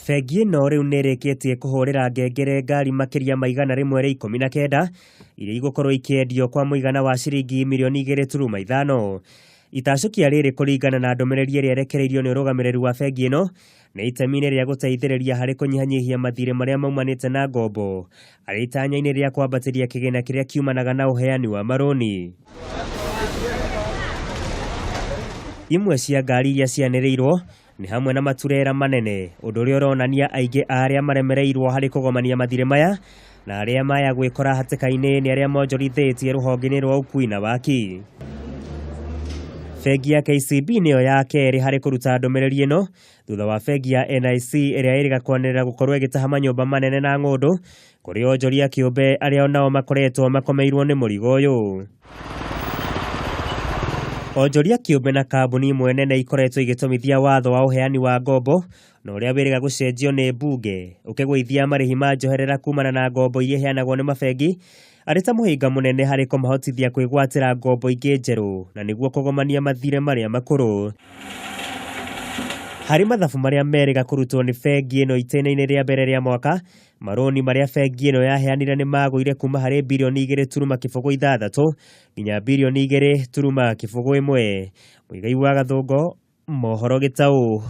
Bengi ĩno rĩu nĩ ĩrĩkĩtie kũhũrĩra ngengere ngari makĩria ma 119 iria igũkorwo ikĩendio kwa mũigana wa ciringi mirioni 2.5. Itacũkia rĩrĩ kũringana na ndũmĩrĩri ĩrĩa ĩrekereirio nĩ ũrũgamĩrĩri wa bengi ĩno nĩ itemi-inĩ rĩa gũteithĩrĩria harĩ kũnyihanyihia mathirĩ marĩa maumanĩte na ngombo arĩ itanya-inĩ rĩa kwambatĩria kĩgĩna kĩrĩa kiumanaga na ũheani wa marũni. Imwe cia ngari iria cianĩrĩirwo nĩ hamwe na maturera manene, ũndũ ũrĩa ũronania aingĩ a arĩa maremereirwo harĩ kũgomania mathirĩ maya na arĩa maya gwĩkora hatĩka-inĩ nĩ arĩa monjorithĩtie rũhonge-inĩ rwa ũkui na waki. Bengi ya KCB nĩyo ya kerĩ harĩ kũruta ndũmĩrĩri ĩno thutha wa bengi ya NIC ĩrĩa ĩrĩga kwanĩrĩra gũkorwo ĩgĩtaha manyũmba manene na ng'ũndũ kũrĩ onjoria kĩũmbe arĩa onao makoretwo makomeirwo nĩ mũrigo ũyũ. Onjoria kĩũmbe na kambuni imwe nene ikoretwo igĩtũmithia watho wa ũheani wa ngombo na ũrĩa wĩrĩga gũcenjio nĩ mbunge ũkĩgũithia marĩhi ma njoherera kumana na ngombo iria iheanagwo nĩ mabengi arĩ ta mũhĩnga mũnene harĩ kũmahotithia kwĩgwatĩra ngombo ingĩ njerũ na nĩguo kũgomania mathirĩ marĩa makũrũ. Harĩ mathabu marĩa merĩga kũrutwo nĩ bengi ĩno itĩna-inĩ rĩa mbere rĩa mwaka, marũni marĩa bengi ĩno yaheanire nĩ magũire kuma harĩ birioni 2.06 nginya birioni 2.01. Mũigai wa Gathũngo, mohoro Gĩtaũ.